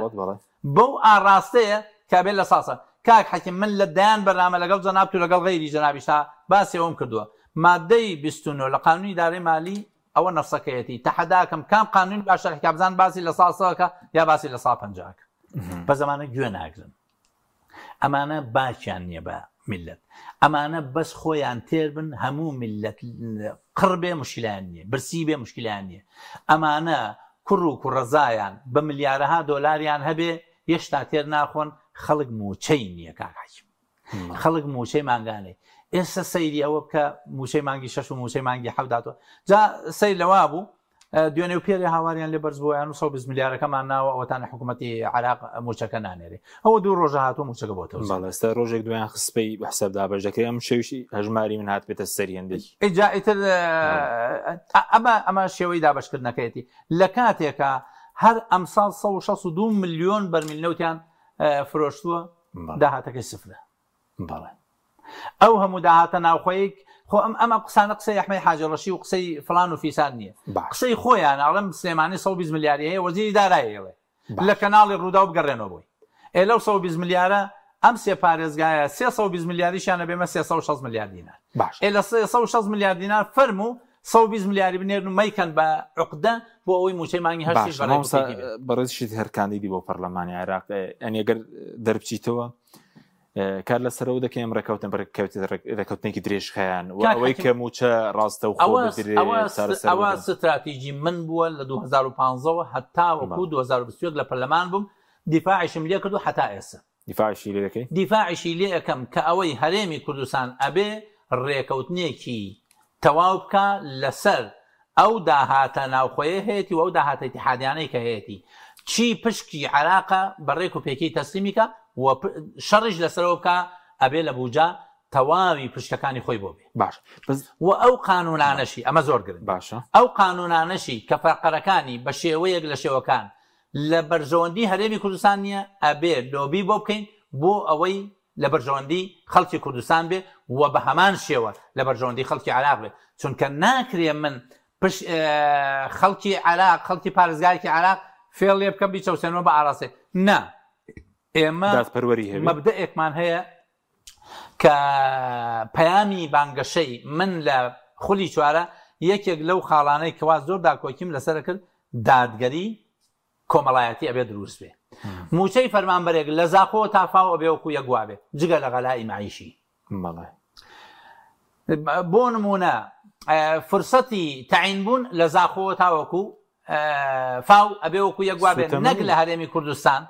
بەو ئاڕاستەیە کە بێت لە ساسە کاک حەکیم من لە دەیان بەرنامە لەگەڵ جەنابت و لەگەڵ غەیری جەنابیشتا باسی ئەوەم کردووە مادەی 29 لە قانونی ئیدارەی مالی ئەوە نەسەکەیەتی تەحەداکەم کام قانون با شەرحی کا بزان باسی لە سا سەکە یا باسی لە سا پەنجاکە بە زمانە گوێ ناگرن ئەمانە باکیان نییە بە میللەت ئەمانە بەس خۆیان تێر بن هەموو میللەت قڕ بێ مشکلایان نییە برسی بێ مشکلایان نییە ئەمانە کوڕ و کوڕەزایان بە ملیارەها دۆلاریان هەبێ هێشتا تێر ناخۆن خەڵک موچەی نییە کاک حەکیم خەڵک موچەی مانگانەی ئێستا سەیری ئەوە بکە موچەی مانگی شەش و موچەی مانگی حەوت هاتووە جا سەیر لەوا بوو دوێنێ و پێرێ هاواریان لێ بەرز بوویان و 120 ملیارەکەمان ناوە ئەوەتانە حکوومەتی عراق موچەکە نانێرێ ئەوە دوو ڕۆژە هاتووە موچەکە بۆ تەوزیع. بەڵێ ئێستا ڕۆژێک دوایان خسپەی بە حساب دابەش دەکرێ ئەم شەویش هەژماری من هاتبێتە سەری هەندێکی. ئیجا ئیتر ئەمە ئەمە شێوەی دابەشکردنەکەیەتی لە کاتێکا هەر ئەمساڵ 162 ملیۆن بەرمیل نەوتیان فرۆشتووە داهاتەکەی سفرە. بەڵێ. ئەو هەموو داهاتە ناوخۆیەی خۆ ئەم ئەمە قسانە قسەی ئەحمەی حاجی ڕەشی و قسەی فڵان و فیسار نییە باش. قسەی خۆیانە ئەڵێم سلێمانی 120 ملیاری هەیە وەزیری دارایی ئەڵێ لە باش. کەناڵی ڕووداو بگەڕێنەوە بۆی ئێ لەو 120 ملیارە ئەم سێ پارێزگایە 320 ملیاریشیان ئەبێمە 360 ملیار دینار باش. ئێ لە 360 ملیار دینار فەرموو 120 ملیاری بنێرن و مەیکەن بە عوقدە بۆ ئەوەی مووچەی مانگی هەشتیش باشە بە مامۆستا ڕێکوپێکی بێت. بەڕێزیشت هەر کاندیدی بۆ پەرلەمانی عێراق ئەنی ئەگەر دەربچیتەوە کار لەسەرەوە دەکەین ئەم ڕێککەوتن ڕێککەوتنێکی درێژخایەن و ئەوەی کە مووچە ڕاستەوخۆ بدرێت چارەسەر ئەوە ستراتیجی من بووە لە 2015ەوە هەتاوەکو 2021 لە پەرلەمان بووم دیفاعیشم لێ کردو هەتا ئێستا دیفاعیشی لێ دەکەی؟ دیفاعیشی لێ ئەکەم کە ئەوەی هەرێمی کوردستان ئەبێ ڕێکەوتنێکی تەواو بکا لەسەر ئەو داهاتە ناوخۆیەی هەیەتی و ئەو داهاتە ئیتیحادیانەی کە هەیەتی چی پشکی عێراقە بە ڕێک و پێکی تەسلیمی کا و شەڕیش لەسەرەوە بکا ئەبێ لە بوجا تەواوی پشکەکانی خۆی بۆ بێ. باش بەس و ئەو قانونانەشی ئەمە زۆر گرنگە باشە. ئەو قانونانەشی کە فەقەرەکانی بە شێوەیەک لە شێوەکان لە بەرژەوەندی هەرێمی کوردستان نییە ئەبێ لۆبی بۆ بکەین بۆ ئەوەی لە بەرژەوەندی خەڵکی کوردستان بێ و بە هەمان شێوە لە بەرژەوەندی خەڵکی عێراق بێ چونکە ناکرێ من پش خەڵکی عێراق خەڵکی پارێزگایەکی عێراق فێڵ لێ بکەم بیچەوسێنەوە بە ئاراستەی نا ئێمە دادپەروەری هەبێ. مەبدەئێکمان هەیە کە پەیامی بانگەشەی من لە خولی چوارە یەکێک لەو خاڵانەی کەوا زۆر داکۆکیم لەسەر کرد دادگەری کۆمەڵایەتی ئەبێ دروست بێ موچەی فەرمانبەرێک لە زاخۆ تا فاو ئەبێ وەکو یەک وابێ جگە لە غەلائی مەعیشی. بەڵێ. بۆ نمونە فرسەتی تەعین بوون لە زاخۆوە تاوەکو فاو ئەبێ وەکو یەک وابێ نەک لە هەرێمی کوردستان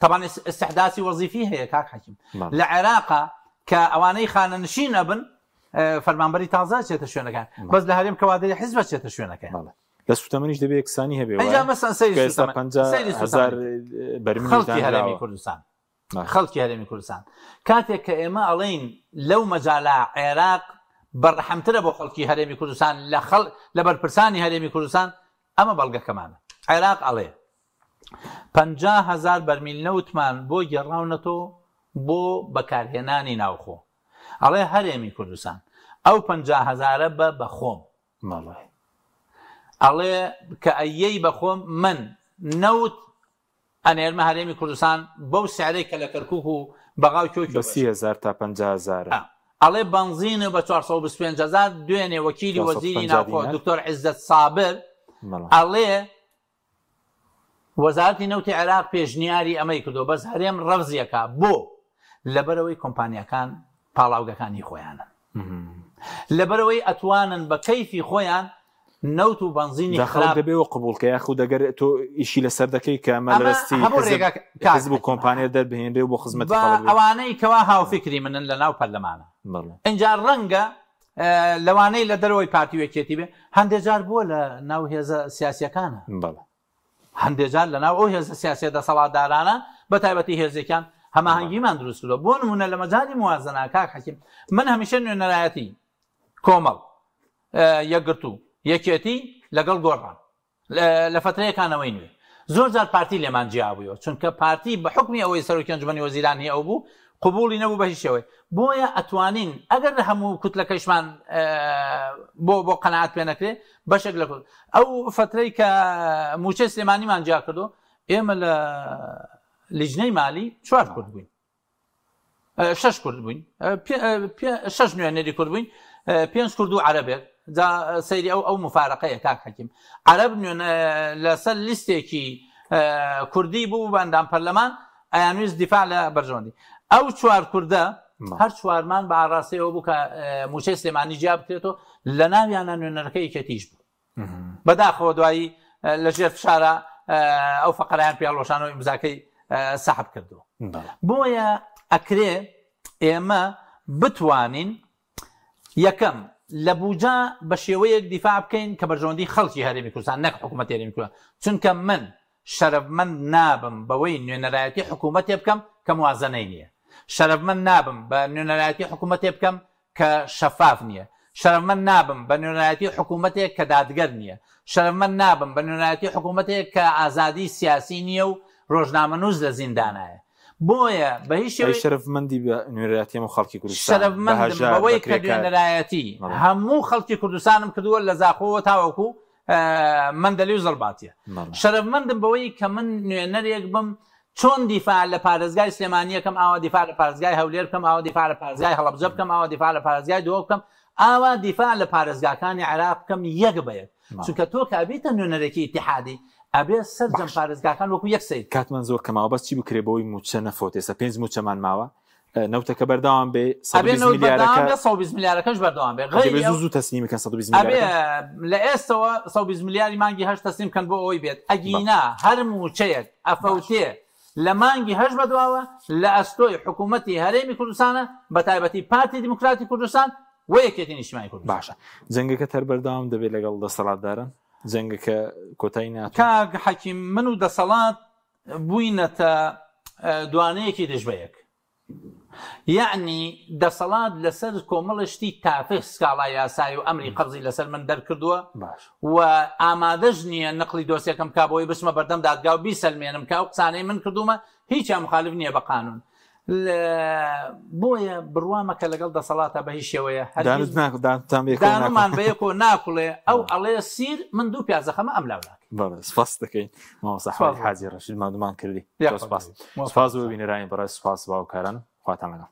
تەبان ئیستحداسی وەزیفی هەیە کاک حەکیم لە عێراقا کە ئەوانەی خانەنشین ئەبن فەرمانبەری تازە چێتە شوێنەکان بەس لە هەرێم کەوادری حیزبە چێتە شوێنەکەیان. لە سوتەمەنیش دەبێ یەکسانی هەبێ ئینجا مەسەن سەیری کە ئێستا سوتەمەنی 50 سەیری هەزار سوتەمەنی بەرمیلیش خەڵکی هەرێمی دانراوە. کوردستان باشە. خەڵکی هەرێمی کوردستان کاتێک کە ئێمە ئەڵێین لەو مەجالە عێراق بەڕەحمترە بۆ خەڵکی هەرێمی کوردستان لە خەڵ لە بەرپرسانی هەرێمی کوردستان ئەمە بەڵگەکەمانە عێراق ئەڵێ 50 هەزار بەرمیل نەوتمان بۆ گێڕاونەتەوە بۆ بەکارهێنانی ناوخۆ ئەڵێ هەرێمی کوردستان ئەو 50 هەزارە بە بەخۆم بەڵێ. ئەڵێ کە ئەیەی بەخۆم من نەوت ئەنێرمە هەرێمی کوردستان بەو سعرەی کە لە کەرکوک و بەغا و کۆ بە 30 هەزار تا 50 هەزارە. ئەڵێ بەنزین بە 425 هەزار دوێنێ وەکیلی وەزیری 450 ناوخۆ دینار. دکتۆر عیزەت سابر بەڵێ. ئەڵێ وەزارەتی نەوتی عێراق پێشنیاری ئەمەی کردووە بەس هەرێم ڕەفزی ئەکا بۆ؟ لەبەرئەوەی کۆمپانیاکان پاڵاوگەکان هی خۆیانن لەبەرئەوەی ئەتوانن بە کەیفی خۆیان نەوت و بەنزینی جا خەڵک خراپ دەبێ وە قبوڵ کە یاخود ئەگەر تۆ ئیشی لەسەر دەکەی کە ئەمە لە ئەمە دەستی هەموو حزب ڕێگا کاک حزب و حەکیم کۆمپانیا دەربهێنرێ و بۆ خزمەتی بە خەڵک بێ ئەوانەی کەوا هاوفیکری منن لە ناو پەرلەمانە بەڵێ ئینجا ڕەنگە لەوانەی لە دەرەوەی پارتی و یەکێتی بێ هەندێ جار بووە لە ناو هێزە سیاسیەکانە بەڵێ هەندێ جار لە ناو ئەو هێزە سیاسیە دەسەڵاتدارانە بە تایبەتی هێزێکیان هەماهەنگیمان دروست کردوە بۆ نمونە لە مەجالی موازنە کاک حەکیم من هەمیشە نوێنەرایەتی کۆمەڵ یەکگرتوو یەکێتی لەگەڵ گۆڕان لە فەترەیەکانەوەی نوێ زۆر جار پارتی لێمان جیابوویەوە چونکە پارتی بە حکمی ئەوەی سەرۆکی ئەنجومەنی وەزیران هی ئەو بوو قبوڵی نەبوو بە هیچ شێوەیەک بۆیە ئەتوانین ئەگەر لە هەموو کوتلەکەیشمان بۆ بۆ قەناعەت پێ نەکرێ بەشێک لە ئەو فترەی کە موچەی سلێمانیمان جیا کردو ئێمە لە لیژنەی مالی چوار کورد بووین شش کورد بووین شش نوێنەری کورد بووین پێنج کورد و عەرەبێک جا سەیری ئەو ئەو مفارەقەیە کاک حەکیم عەرەب نوێن لەسەر لیستێکی کوردی بوو بە ئەندام پەرلەمان ئەیانویست دیفاع لە بەرژەوەندی ئەو چوار کوردە هەر چوارمان بە ئاڕاستەیەوە بوو کە موچەی سلێمانی جیا بکرێتەوە لە ناویانە نوێنەرەکە یەکێتیش بوو بەداخەوە دوایی لە ژێر فشارە ئەو فەقەرایان پێ هەڵوەشانەوە ئیمزاکەی سەحب کردو بۆیە ئەکرێ ئێمە بتوانین یەکەم لە بوجا بە شێوەیەک دیفاع بکەین کە بەرژەوەندی خەڵکی هەرێمی کوردستان نەک حکوومەت هەرێمی کوردستان چونکە من شەرەفمەند نابم بەوەی نوێنەرایەتی حکوومەتێ بکەم کە موازەنەی نییە شەرەفمەند نابم بە نوێنەرایەتی حکوومەتێ بکەم کە شەفاف نییە. شەرەفمەند نابم بە نوێنەرایەتی حکوومەتێک کە دادگەر نییە. شەرەفمەند نابم بە نوێنەرایەتی حکوومەتێک کە ئازادیی سیاسی نییە و ڕۆژنامەنووس لە زیندانایە. بۆیە بە هیچ ئەی شێوەیەک. شەرەفمەندی بە نوێنەرایەتی هەموو خەڵکی کوردستان، بە شەرەفمەندم هەژار، بە بەوەی کە کرێکار؟ نوێنەرایەتی بەڵێ. هەموو خەڵکی کوردستانم کردووە لە زاخۆوە تاوەکوو مەندەلی و زڕباتیە. بەڵێ. شەرەفمەندم بەوەی کە من نوێنەرێک بم چۆن دیفاع لە پارێزگای سلێمانی ئەکەم ئاوا دیفاع لە پارێزگای هەولێر بکەم ئاوا دیفاع لە پارێزگای هەڵەبجە بکەم ئاوا دیفاع لە پارێزگای دهۆک بکەم ئاوا دیفاع لە پارێزگاکانی عێراق بکەم یەک بە یەک چونکە تۆ کە ئەبیتە نوێنەرێکی ئیتیحادی ئەبێ سەرجەم باش. پارێزگاکان وەکو یەک سەیر بکەی. کاتمان زۆر کەماوە بەس چی بکرێ بەوەی موچە نەفەوتێ ئێستا پێنج موچەمان ماوە نەوتەکە بەردەوام بێ ئەبێ 120 نەوت بەردەوام ملیارەکە بێ 120 ملیارەکەش بەردەوام بێ ئەبێ غەیری زوو ئەو زوو تەسلیمی بکەن 120 ئەبێ ملیارەکە لە ئێستەوە 120 ملیاری مانگی هەشت تەسلیم بکەن بۆ ئەوەی بێت بەڵێ ئەگینا هەر مووچەیەک باش ئەفەوتێ لە مانگی هەشت بەدواوە لە ئەستۆی حکوومەتی هەرێمی کوردستانە بە تایبەتی پارتی دیموکراتی کوردستان و یەکێتی نیشتیمانی کوردستان. باشە جەنگەکە هەر بەردەوام دەبێت لەگەڵ دەسەڵاتداران جەنگەکە کۆتایی ناتوە؟ کاک حەکیم من و دەسەڵات بووینەتە دوانەیەکی دژ بە یەک. یەعنی دەسەڵات لەسەر کۆمەڵێ شتی تافه سکاڵای یاسایی و ئەمری قەبزی لەسەر من دەرکردووە و ئامادەش نییە نقڵی دۆسیەکەم بکا بۆی بچمە بەردەم دادگا و بیسەلمێنم کە ئەو قسانەی من کردوومە هیچیان مخالف نییە بە قانون بۆیە بڕوا مەکە لەگەڵ دەسەڵاتە بە هیچ شێوەیە هەرگیز دانومان بەیەکەوە ناکوڵێ ئەو ئەڵێ سیر من دوو پیازە خەمە ئەم لاولاکەی. بەڵێ سپاس دەکەین مامۆستا حاجی ڕەشید ماندوومان کردی. سپاس. سپاس بۆ بینەرانی بەڕێز سپاس باوکاران خواتان لەگەڵ.